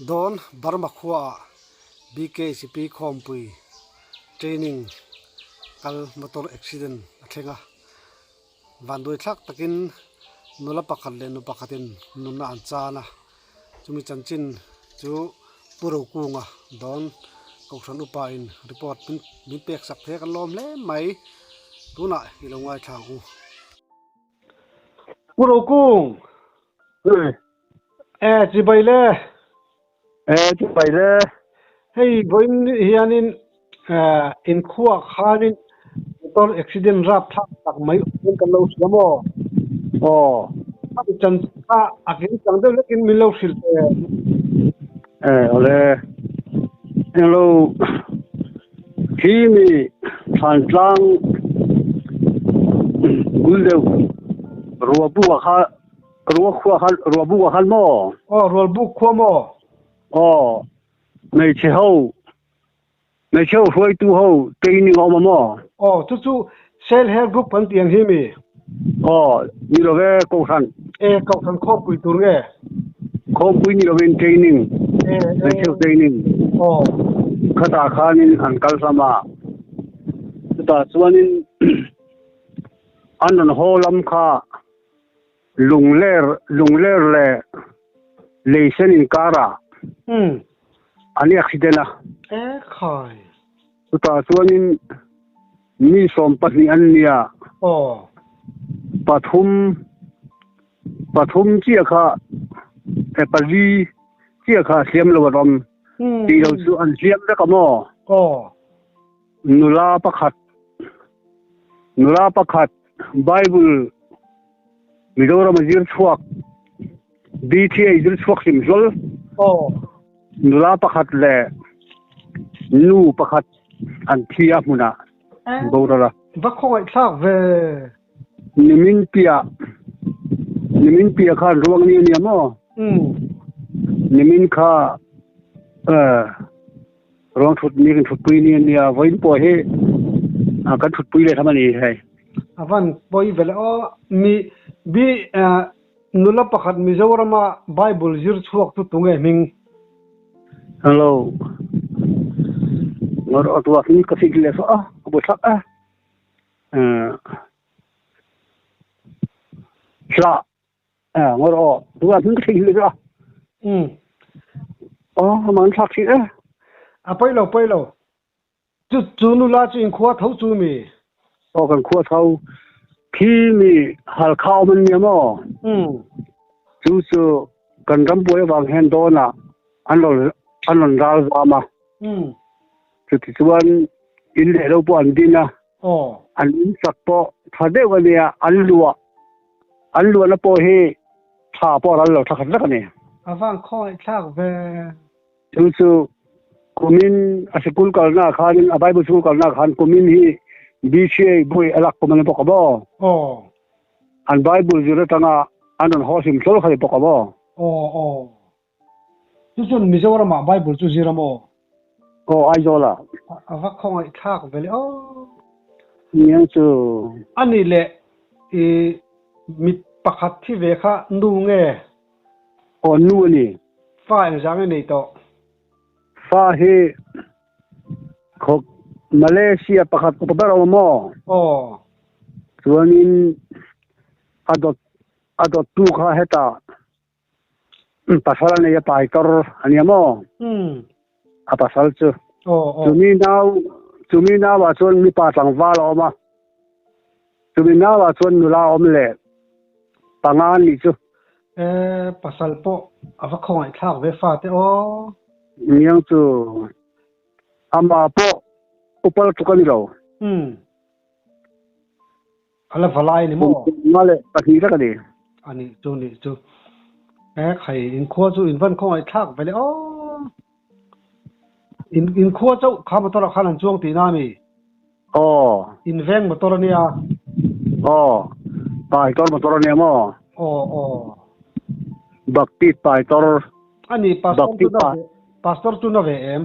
Dawn Burma khuaah BKCP khawmpui training kal motor accident a thleng a, vanduai thlak takin nula pakhat leh nu pakhatin nunna an chan a, chumi chanchin chu Pu Rokunga dawn Kohhran upa in report min pek sak thei a kan lawm hle mai, tunah i lo ngaithla ang u. Pu Rokung! E, chibai le! E, chibai le! Hei vawiin hianin inkhuah khanin motor accident rapthlak tak mai awm kan lo hria maw? Aw. A mi chan kha a kim chang deuh hlekin min lo hrilh ve. E, awle. Englo, khi mi Thlantlang bul deuh Ruabu ah kha Rua khua kha Ruabu ah khan maw? Aw, Rualbuk khua maw? Aw, hmeichhe ho hmeichhe ho hruaitu ho training a awm a maw? Aw, chu chu Self Help Group kan tih ang hi mi? Aw, ni lo ve, Kohhran. E, Kohhran khawmpui tur nge? Khawmpui ni lovin training, hmeichhe ho training. Aw. Khatah khanin an kal hlawm a, chutah chuanin an rawn haw lam kha Lungler Lungler leh Leisen inkarah an accident a. E khai. Chutah chuanin mi 12 an nia. Aw. Pathum pathum chiah kha e pali chiah kha hliam lo an awm. Tih lo chu an hliam vek a maw? Aw. Nula pakhat Nula pakhat Bible Mizoram a zir chhuak BTA zir chhuak hlim hlawl nula pakhat leh nu pakhat an thi a hmunah boral a. Va khawngaihthlak ve. Nimin piah nimin piah khan ruang ni a nia maw? Nimin kha Ruang thut ni kan thutpui ni a nia, vawiin pawh hi kan thutpui leh hlâm a ni hei. A van pawi ve le aw. Mi bi nula pakhat Mizorama Bible zir chhuak chu tunge hming? Hello. Ngawr aw tua hming ka fik leh saw a, ka bu thlak a. Hlah. Ngawr aw tua hming ka thei leh a. Aw man thlak thin e. A pawi lo pawi lo. Chu chu nula chu in khua tho chu mi? Aw kan khua tho. Khi mi Halkha awm an nia maw? Chu chu kan ram buai avang hian dawnah an rawn an rawn ral zam a. Chutichuan in leh lo pawh an din a. An in sak pawh tha deuh a nia, an luah an luahna pawh hi tha pawh a ral lo tha khat vek a ni. A vang khawngaih thlak ve. Chu chu kumin a sikul kalna ah khanin a Bible sikul kalna ah khan kumin hi BCA buai a lak kum a ni bawk a maw? Aw. An Bible zir atanga an rawn haw hlim hlawl kha ni bawk a maw? Aw aw. Chu chuan Mizoram ah Bible chu zir a maw? Aw Aizawl ah. A va khawngaih thlak ve le aw. Niang chu. A nih leh i mi pakhat thi ve kha nu nge? Aw nu a ni. Fa engzah nge nei tawh? Fa hi khawk Malaysia pakhat upa ber a awm a maw? Aw. Chuanin a dawt a dawttu kha hetah Pasal a nei a pai tor a nia maw? A pasal chu. Chumi nau chumi nauah chuan mipa tlangval a awm a. Chumi nauah chuan nula a awm leh panga an nih chu. E pasal pawh a va khawngaih thlak ve fate aw. Niang chu amah pawh upal tluk a ni lo. A la va lai a ni maw? Nga leh pahnih vek a ni. A nih chu nih chu. E khai inkhua chu in van khawngaih thlak ve le aw. In inkhua chauh kha motor ah khan an chuang tihna a mi? Aw. In veng motor a nia. Aw. Paitawr motor a nia maw? Aw aw. Baktit paitawr. A ni pastor chu na ve pastor chu na ve em?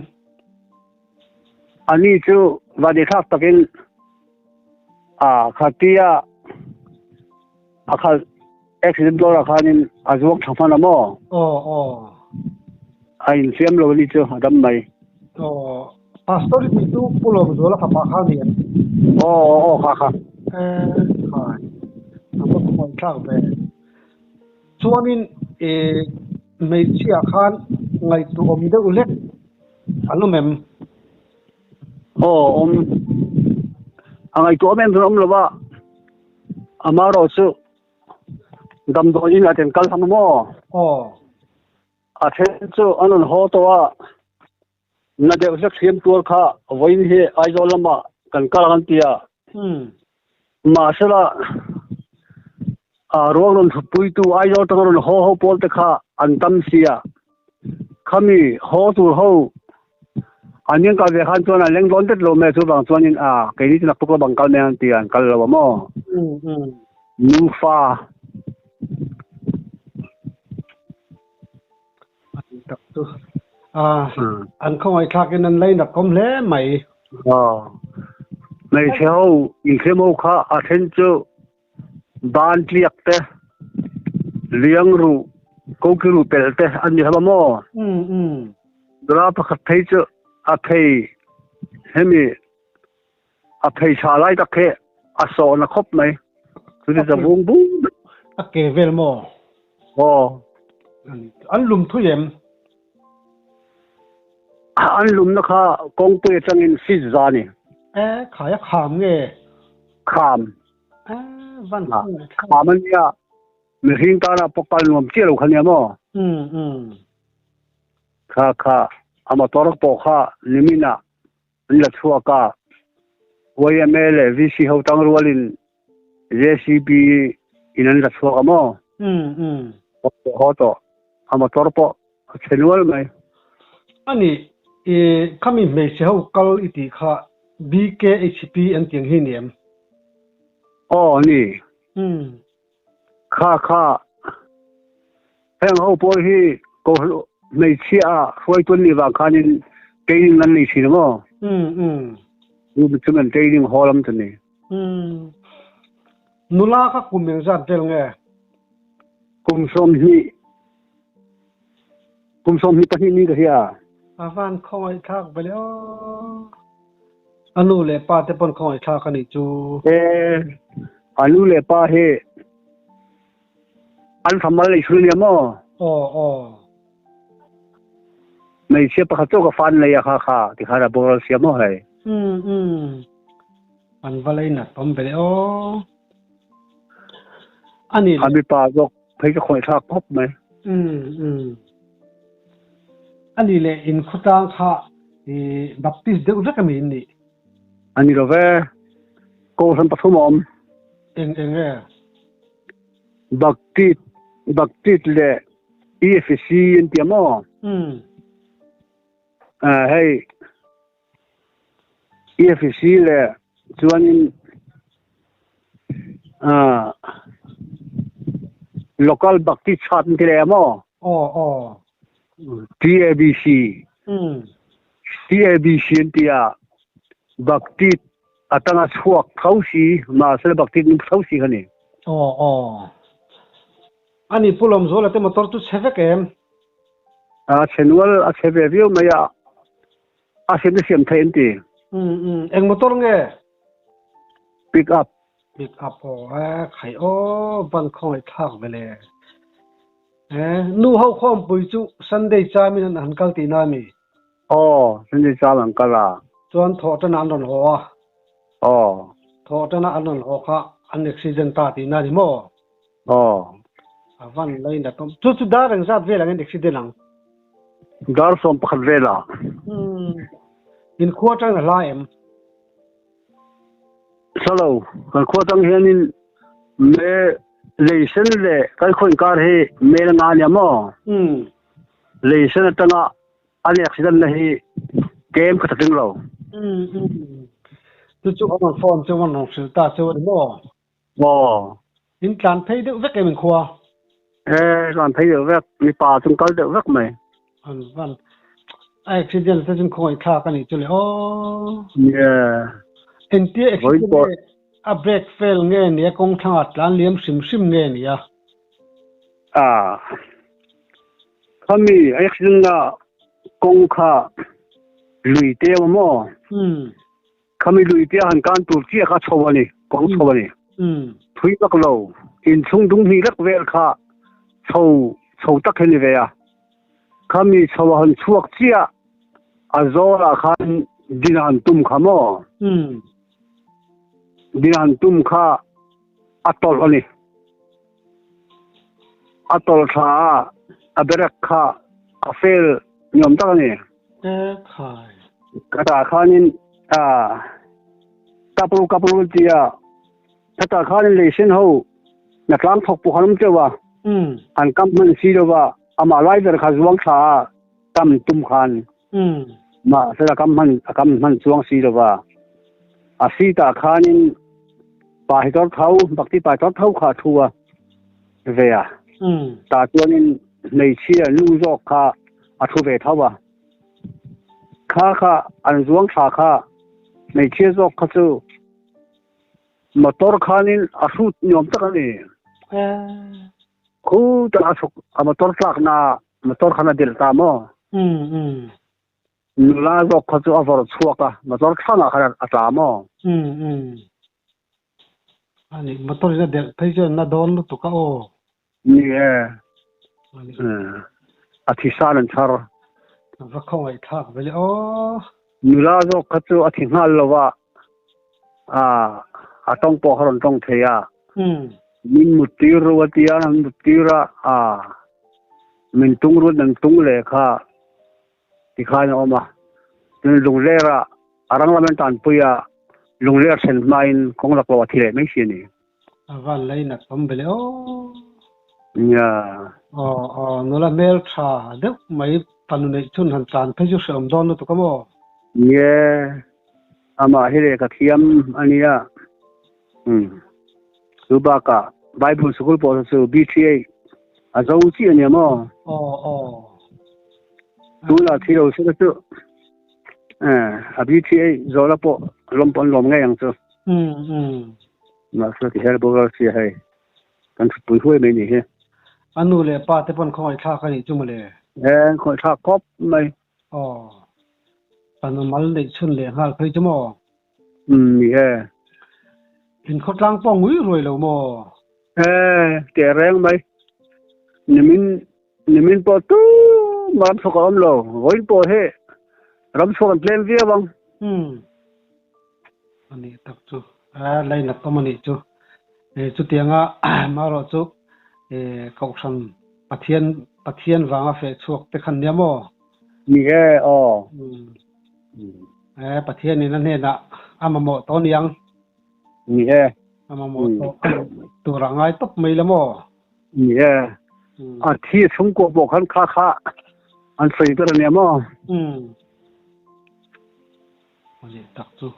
A ni chu vanithlak takin a khatia a khalh accident dawrah khanin a zuang thla hman a maw? Aw aw. A infiam lo a ni chu a dam mai. Aw, Pastor i tih chu Pu Lawmzuala fapa kha a ni em? Aw aw aw kha kha. Eh khai, a va khawngaih thlak ve. Chuanin i hmeichhia khan ngaihtuah awm deuh hlek an awm em? Aw awm. A ngaihtuah awm em chuan awm lo va, amaherawh chu damdawi in ah ten kal hlawm a maw? Aw. A then chu an rawn haw tawh a, na deuh hlek hriam tuar kha vawiin hi Aizawl lamah kan kal ang an ti a. Mahsela, ruang rawn thutpuitu Aizawl tanga rawn haw ho pawl te kha an tam si a, khami haw tur ho an in kal ve khan chuan an leng dawn det lo mai a, chuvang chuanin keini chu naktuk lamah an kal mai ang an ti a, an kal lo a maw? Nufa. Tak chu an khawngaih thlakin an lei nak awm hle mai. Hmeichhe ho infiam ho kha a then chu ban tliak te, liang ruh, koki ruh pelh te an ni hlawm a maw? Nula pakhat phei chu a phei hemi A phei tha lai tak hi a sawhna khawp mai. Chuti cha vung bung. A ke vel maw? Aw. An lum thui em? An lumna kha kawngpui atangin feet za ni. E, khai a kham nge? Kham. E, van kham a nia. Mihring tana pawh kal nuam chiah lo kha nia maw? Kha kha a motor pawh kha niminah An la chhuak a, yma leh VC ho tang rualin JCB in an la chhuak a maw? Haw tawh, a motor pawh a chhe nual mai. A nih, i khami hmeichhe ho kal i tih kha BKHP an tih ang hi ni em? Aw, a ni. Kha kha, heng ho pawh hi Kohhran hmeichhia ah hruaitu an nih vang khanin training an nei thin a maw? Chu mi chu an training haw lam chu ni. Nula kha kum engzat vel nge? Kum 20, kum 22 ni ka hria. A van khawngaihthlak ve le aw. A nu leh pa te pawn khawngaihthlak a nih chu. E, a nu leh pa hi an thamal nei chhun ania maw? Aw aw. Hmeichhia pakhat chauh ka fan nei a kha kha ti khan a boral sia maw hei. Um um. An va lei nat awm ve le aw. A ni le. A mipa zawk phei ka khawngaihthlak khawp mai. Um um. A ni le in khawtlang kha i Baptist deuh vek ami in nih? A ni lo ve. Kohhran pathum a awm. Eng eng e? Baptist, Baptist leh EFC an tia maw? Um. Hei EFC leh chuanin Local Baptist Church an ti leh a maw? Aw aw. TABC. Um. TABC an ti a, Baptist atanga chhuak tho si, mahse Baptist ning tho si kha ni. Aw aw. Ani Pu Lawmzuala te motor chu chhe vek em? A chhe nual, a chhe ve viau mai a, a siam te siam thei an ti. Um um. Eng motor nge? Pick up. Pick up aw e khai aw ban khawngaih thlak ve le. E nu ho khawmpui chu Sunday chamin an han kal tihna a mi? Aw Sunday cham an kal a. Chuan thawh tana an rawn haw a. Aw. Thawh tana an rawn haw kha an accident ta tihna a ni maw? Aw. A van lei nat awm. Chu chu dar engzat vel angin accident ang? Dar 11 velah. Umm. Inkhua atangin a hla em? Hla lo, kan khua tang hianin me leisen leh kan khaw inkar hi mel nga ania maw? Leisen atanga an accident na hi kem ka tling lo. Chu chu an phone chu an rawn hrilh ta chu a ni maw? Aw. In tlan phei deuh vek em in khua? E, tlan phei deuh vek, mipa chung kal deuh vek mai. An van a accident te chun khawngaih thlak a nih chu le aw. Yeah. Entia accident nge a brake fail nge nia kawng thlangah tlan liam hrim hrim nge nia? Ah. Khami accident na Kawng kha lui te a maw? Khami lui te a han kan tur chiah kha chho a ni, kawng chho a ni. Thui vak lo, inchhung dung hnih lek vel kha chho chho tak hi a ni ve a. Khami chho a han chhuak chiah a zawlah khan din a han tum kha maw? Din a han tum kha a tawlh a ni. A tawlh thla a, a berek kha a fail ni awm tak a ni. Ka tah khanin kapru kapru an ti a, ka tah khanin leisen ho na tlang thawk pawh khan awm teuh a, an kam hman si lo va, amah lai ber kha zuang thla a kam tum khan mahse a kam hman a kam hman chuang si lo va, a seat ah khanin pastor tho bhakti pastor tho kha a thu a ve a, tah chuanin hmeichhia nu zawk kha a thu ve tho a, kha kha an zuang thla kha hmeichhia zawk kha chu motor khanin a hrut ni awm tak a ni. Khutah a chhuk a motor tlakna motor khan a delh ta maw? Nula zawk kha chu a vawrh chhuak a, motor thlangah khan a tla maw? Ani motor in a delh phei chuan na dawn lutuk a aw. Ni e. A thisan an chhar. Va khawngaih thlak ve le aw. Nula zawk kha chu a thi nghal lo a, a tawng pawh kha rawn tawng thei a. Min mut tir ru a tia, an mut tir a, min tung rut an tung leh kha tikhan a awm a. Tin lungler ah a rang lam an tanpui a, lungler thlen hmain kawng lak lo a thi leh mai si a ni. A van lei nat awm ve le aw. Nia. Aw aw nula hmel tha deuh mai fanu neih chhun han tlan phei chu hrehawm dawn lutuk a maw? Nia, amah hi lehkha thiam a nia. Umm. Chu bakah Bible sikul pawh chu BTA a zo chiah a nia maw? Aw aw. Tunah thi lo se ka chu eh a BTA zawhna pawh lawm pawh an lawm ngei ang chu. Umm umm. Mahse ti hian boral sia hei kan thutpui huai mai ni hi. A nu leh pa te pawn khawngaihthlak a nih chu mawle. E khawngaihthlak khawp mai. Aw. Kan mal neih chhun leh nghal phei chu maw? Umm ni e. In khawtlang pawh ngui ruai lo maw? E teh reng mai. Nimin nimin pawh tu mah ram chhuak a awm lo. Vawiin pawh hi ram chhuak an tlem viau ang. Umm. A nih tak chu a lainat awm a nih chu. Chutianga marawh chu Kohhran Pathian Pathian vanga feh chhuak te khan nia maw? Ni e aw. Pathian in a hnenah a mamawh tawh aniang. Ni e. A mamawh tawh tur a ngai tawp mai la maw? Ni e. A thi chhungkua pawh khan kha kha an sawi ber ania maw? Awle tak chu.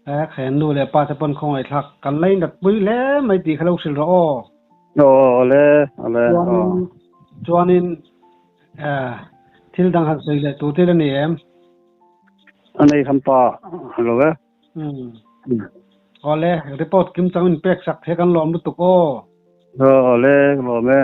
E khen nu leh pa te pawn khawngaihthlak kan lainat pui hle mai tih kha lo hrilh rawh aw. Aw awle awle aw. Chuanin e thil dang han sawi leh tur thil a ni em? A nei hran pa lo e. Umm. Awle report kim chang in pek sak the kan lawm lutuk aw. Aw awle ka lawm e.